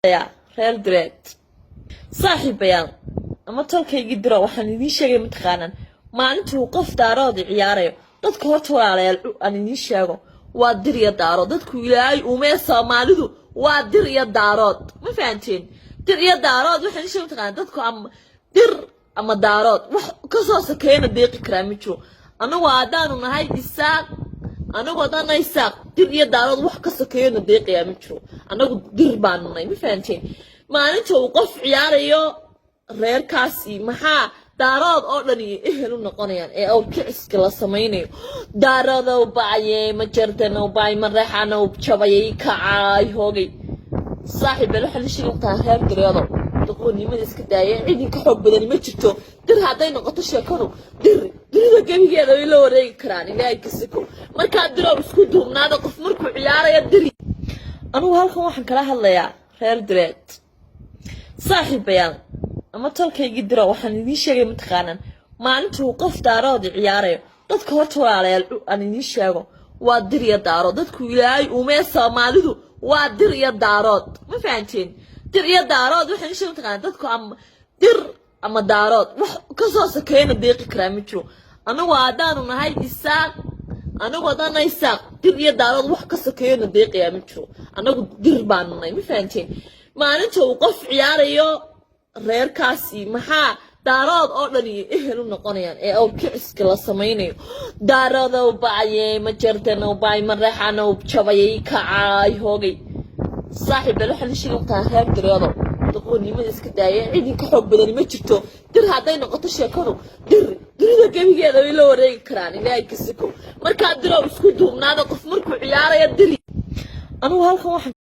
Reer direed, saaxiibayaal ama tolkaygii diro, waxaan idiin sheegay, mataqaanaan, maalintuu qof Daaroodi ciyaarayo dadka. Horta walaalayaal, aan idiin sheego, waa dir iyo Daarood dadku Ilaahay umee. Soomaalidu waa dir iyo Daarood, ma fahanteen? Dir iyo Daarood waxaan idiin sheegay, mataqaanaa, dadku ama dir ama Daarood, wax kasoo sokeeyana deeqi karaa ma jiro. Anagu haddaanu nahay Isaaq, anagu haddaan nahay Isaaq, dir iyo Daarood wax ka sokeeyona deeqayaa ma jiro. Anagu dir baanu nahay, ma fahanteen? Maalinta uu qof ciyaarayo reerkaasi, maxaa Daarood oo dhan iyo ehel u noqonayaan ee awrkiciska la samaynayo? Daaroodow bacaye, ma jardanow bacay, ma reexanow jabayay, kacaay hoogay. Saaxiib bal waxaa la sheegi kartaa, reer direedow, doqonnimada iska daaya. Cidin ka xoog badani ma jirto. Dir hadday noqoto sheekadu, dir dunida gebigeeda way la wareegi karaan, Ilaahay ka sokow. Markaa dirow, isku duubnaada. Qof markuu ciyaarayo dir. Anugu halkan waxaan kala hadlayaa reer direed, saaxiibayaal ama tolkaygii diro, waxaan idiin sheegay, mataqaanaan, maalintuu qof Daaroodi ciyaarayo dadka. Horta walaalayaal, aan idiin sheego, waa dir iyo Daarood dadku Ilaahay umee. Soomaalidu waa dir iyo Daarood, ma fahanteen? Dir iyo Daarood waxaan idiin sheegay, mataqaanaa, dadku ama dir ama Daarood, wax kasoo sokeeyana deeqi karaa ma jiro. Anagu haddaanu nahay Isaaq, anagu haddaan nahay Isaaq, dir iyo Daarood wax ka sokeeyona deeqayaa ma jiro. Anagu dir baanu nahay, ma fahanteen? Maalinta uu qof ciyaarayo reerkaasi, maxaa Daarood oo dhan iyo ehel u noqonayaan ee awrkiciska la samaynayo? Daaroodow bacaye, ma jardanow bacay, ma reexanow jabayay, kacaay hoogay. Saaxiib bal waxaa la sheegi kartaa, reer direedow, doqonnimada iska daaya. Cidin ka xoog badani ma jirto. Dir hadday noqoto sheekadu, dir dunida gebigeeda way la wareegi karaan, Ilaahay ka sokow. Markaa dirow, isku duubnaada. Qof markuu ciyaarayo dir. Anugu halkan waxaan